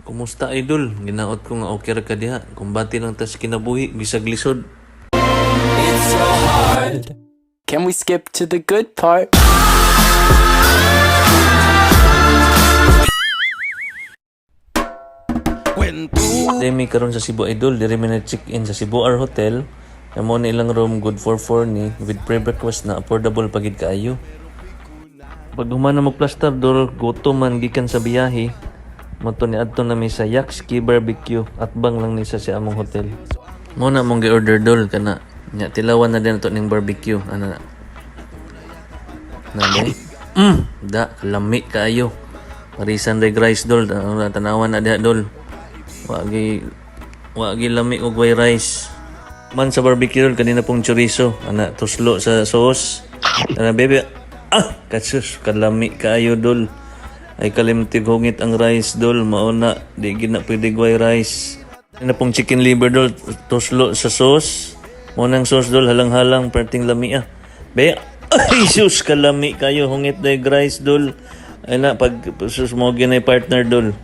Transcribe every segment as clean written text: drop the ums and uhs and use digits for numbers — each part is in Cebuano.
Kumusta, idol? Ginaot ko nga okay ra ka diha. Kumbati lang tas kinabuhi bisag lisod. Can we skip to the good part? Demi karon sa Cebu, idol, diri mi na check-in sa Cebu R Hotel. Amo ni ilang room, good for 4 ni with pre-breakfast na, affordable pagid kaayo. Pag human na mo plaster dol, gutom man gikan sa biyahe. Mo to ni adto na mi sa Yakski Barbecue, atbang lang ni sa si among hotel. Mo na mong gi-order dol kana. Nya tilawan na din to ning barbecue ana. Na day. Da lami kaayo. Parisan day rice dol, tanawan na diha dol. Wagi lami og way rice. Man sa barbecue dol, kanina pong chorizo ana, tuslo sa sauce. Ana, bebe. Ah, katsus kalami kaayo dol. Ay kalimtig hungit ang rice dol, mao na di gid na pwede way rice. Kanina pong chicken liver dol, tuslo sa sauce. Mo nang sauce dol, halang-halang perting lami ah. Be, ay sus kalami kayo, hungit day rice dol. Ay na pag sus mo ginay partner dol.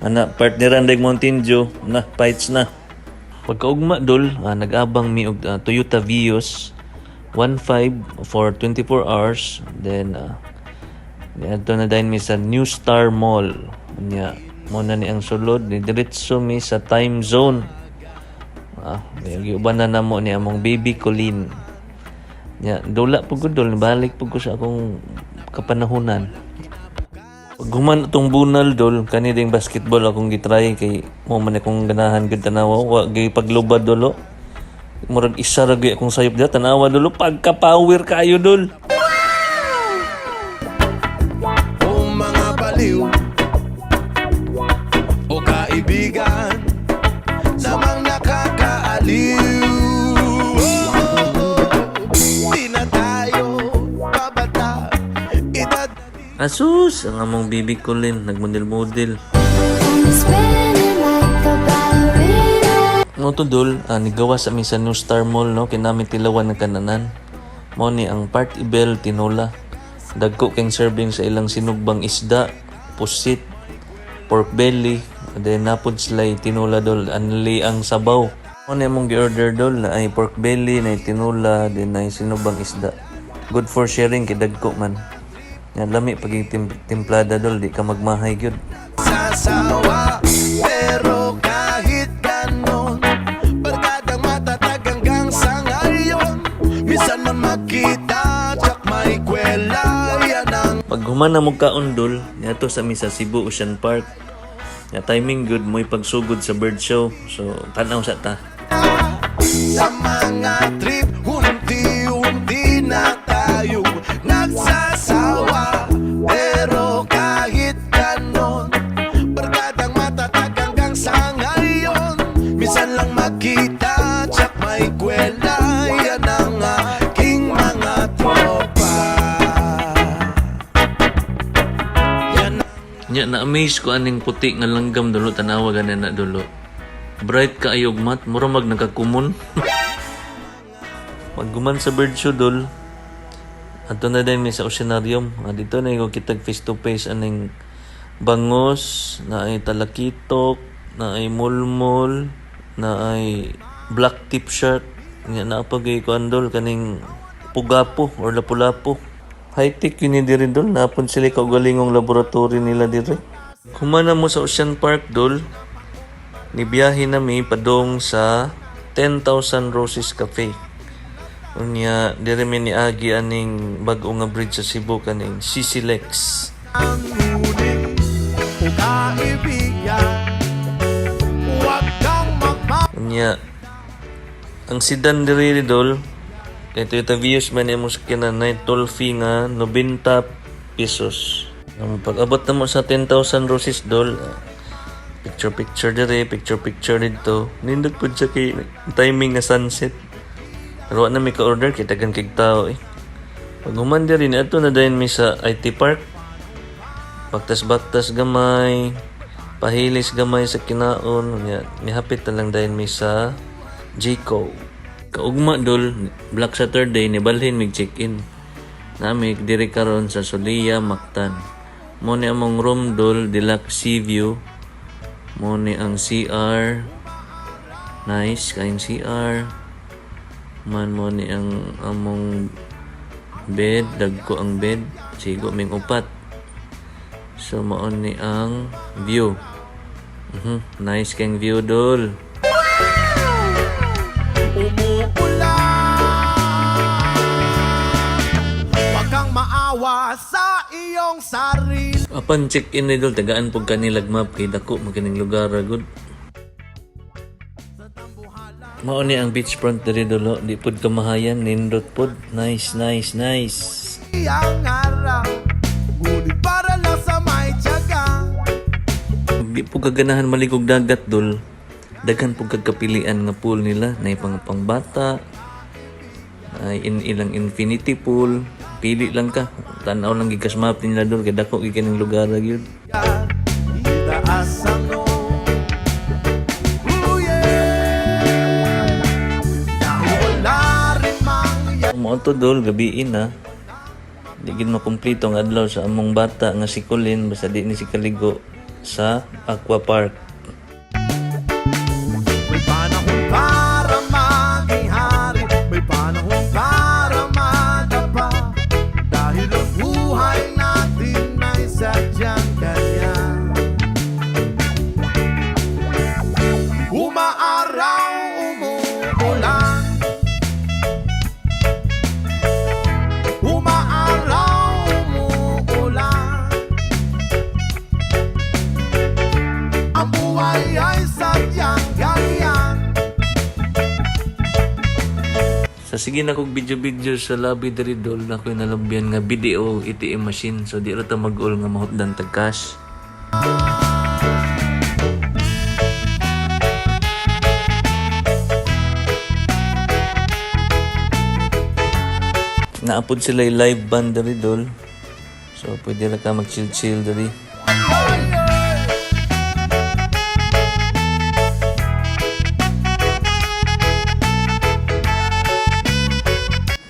Ana, partneran dag Mountain Dew na, fights na. Pagkaugma dol, nag-abang mi og Toyota Vios 1.5 for 24 hours. Then adto na dayon mi sa New Star Mall. Nya mo na ni ang sulod, ni diretso mi sa Time Zone. Ah, giuban na namo ni among baby Colleen. Nya dula pud ko dol, balik pud ko sa akong kapanahunan. Pag human atong bunal dol, kani ding basketball akong gitry kay mo man akong ganahan gud tanawa, wa gyud paglubad dolo. Murag isa ra gyud akong sayop diha, tanawa dolo, pagka-power kaayo dol. O mga baliw o kaibigan namang nakakaaliw. Oh, di na tayo pabata. Edad Asus, ang among baby Colin nagmodel-model. I'm spinning like a ballerina. Mo to dol, nigawas sa mi sa New Star Mall no, kinami tilawan ng kananan. Mo ni ang Party Bell tinola. Dagko kang serving sa ilang sinugbang isda, pusit, pork belly, then napod sila tinola dol, anli ang sabaw. Mo ni among gi-order dol na ay pork belly, na tinola, then na sinubang isda. Good for sharing kay dagko man. Nga lami pag timplada dol, di ka magmahay gyud. Sasawa. Pero kahit ganon, barkadang matatag hanggang sa ngayon. Minsan man makita, tsak may kwela. Yan ang Pag human na mo kaon dol, niadto sa mi sa Cebu Ocean Park. Nga timing good mo'y pagsugod sa bird show. So tanaw sa ta. Sa mga trip, unti-unti na tayo nagsasawa. Pero kahit ganon, barkadang matatag hanggang sa ngayon. Minsan lang makita, tsak may kwela. Yan ang aking mga tropa. Yan. Nya na-amaze ko aning puti nga langgam dulo, tanawa gani na dulo. Bright kaayo og mat, mura mag nakakumon. Pag human sa bird show dol, adto na din mi sa oceanarium. Ah, dito na ko kitag face to face aning bangos, na ay talakitok, na ay mulmul, na ay black tip shark, nya naa pa gyud kuan dol, kaning pugapo or lapu-lapu. High-tech yun ni diri dol, napon sila kaugalingong laboratory nila diri. Humana mo sa Ocean Park dol, nibiyahe na mi padong sa 10,000 Roses Cafe. Unya, diri mi niagi aning bag-o nga bridge sa Cebu, kaning CCLEX. Ang huli o kaibigan. Huwag kang magma Unya, ang sedan diri dol, kay Toyota Vios man imong sakyanan, na toll fee nga 90 pesos. Ang pag-abot na mo sa 10,000 Roses dol, picture picture dire, picture picture dito. Nindot pud siya kay timing nga sunset. Pero wa na mi ka-order kay tagan kay tao eh. Pag human diri, niadto na dayon mi sa IT Park. Baktas-baktas gamay, pahilis gamay sa kinaon, nya nihapit na lang dayon mi sa Jico. Kaugma dol, Black Saturday, nibalhin mig check-in. Nami diri karon sa Solia Mactan. Mo ni among room dol, deluxe sea view. Mao ni ang CR. Nice kayong CR. Man, mao ni ang among bed, dagko ang bed, sigo ming upat. So mao ni ang view. Nice kang view, dol. Umuulan, huwag kang maawa sa iyong sarili. Apan check-in ni dol, tagaan pud kanilag map kay dako man kining lugar ra gud. Mao ni ang beachfront diri, dol, oh. Di pud kamahayan, nindot pud. Nice, nice, nice. Ang araw, ngunit para lang sa may tiyaga. Di pud kaganahan maligog dagat, dol. Daghan pud kag kapilian nga pool nila, nay pang pangbata, ay in ilang infinity pool. Pili lang ka. Tan-aw lang gikas map nila, dol, kay dako gyud kining lugar ra gyud. Itaas ang noo. Oh yeah. Dahil wala rin mang Mao to, dol, gabiin na. Di gid makumpleto ang adlaw sa among bata nga si Colin basta di ni si kaligo sa aqua park. May panahon para maging hari, may panahon para madapa, dahil ang buhay natin ay sadyang ganyan. Umaaraw, umuulan. Umaaraw, umuulan. Ang buhay ay sadyang ganyan. Sa sige na kog video-video sa lobby diri, dol, na ko'y nalabyan nga BDO ATM machine. So di ra ta mag-all nga mahutdan tag cash. Naapod sila yung live band diri, dol. So pwede ra ka mag-chill-chill diri.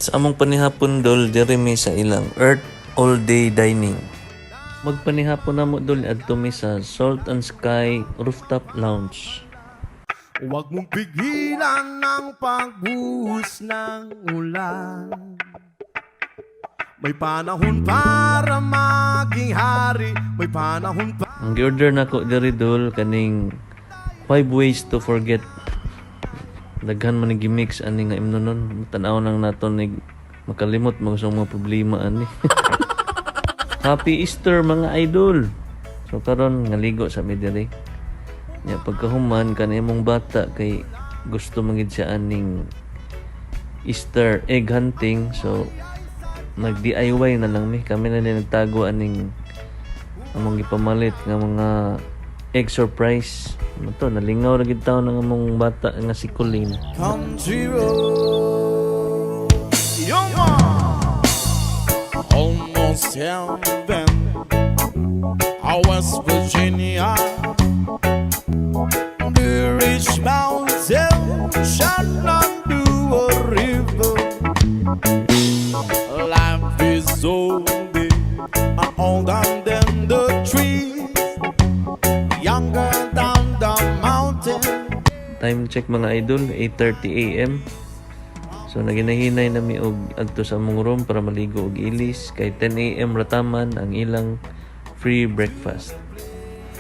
Sa among panihapon, dol, diri mi sa ilang Earth All Day Dining. Magpanihapon na mo, dol, adto mi sa Salt and Sky Rooftop Lounge. Huwag mong pigilan ang pagbuhos ng ulan. May panahon para maging hari, may panahon pa Ang gi-order nako diri, dol, kaning Five Ways to Forget. Daghan man ni gimix ani nga imnonon. Tan-aw nang nato ni makalimot mga sa mga problema ani. Happy Easter, mga idol. So karon nga ligo sa mi diri. Nya pagkahuman kani imong bata kay gusto man gid siya aning Easter egg hunting, so nag DIY na lang mi. Kami na din nagtago aning among gipamalit nga mga egg surprise. Ano to, nalingaw ra gid taon ng among bata nga si Colleen. Country road. Yung Almost heaven. West Virginia, Blue Ridge Mountain, Shenandoah River. Life is so big, and older than the trees, younger than the mountain. Time check, mga idol, 8:30 AM. So naginahinay na mi og adto sa among room para maligo og ilis kay 10 AM rataman ang ilang free breakfast.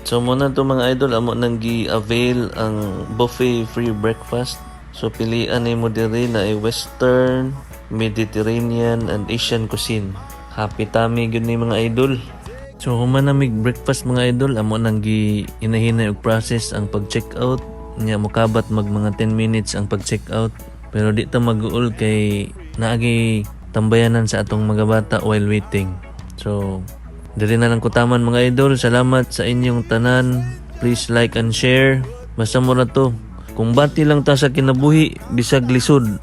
So muna to, mga idol, amo nang gi-avail ang buffet free breakfast. So pilian nimo diri na ay Western, Mediterranean and Asian cuisine. Happy tummy gyud ni, mga idol. So human na mig breakfast, mga idol, amo nang gi inahinay og process ang pag-check out. Nya mokabat mag mga 10 minutes ang pag-check out. Pero di ta mag-uol kay naagi tambayanan sa atong mga bata while waiting. So diri na lang kutaman, mga idol. Salamat sa inyong tanan. Please like and share. Basta mo na to. Kumbati lang ta sa kinabuhi bisag lisod.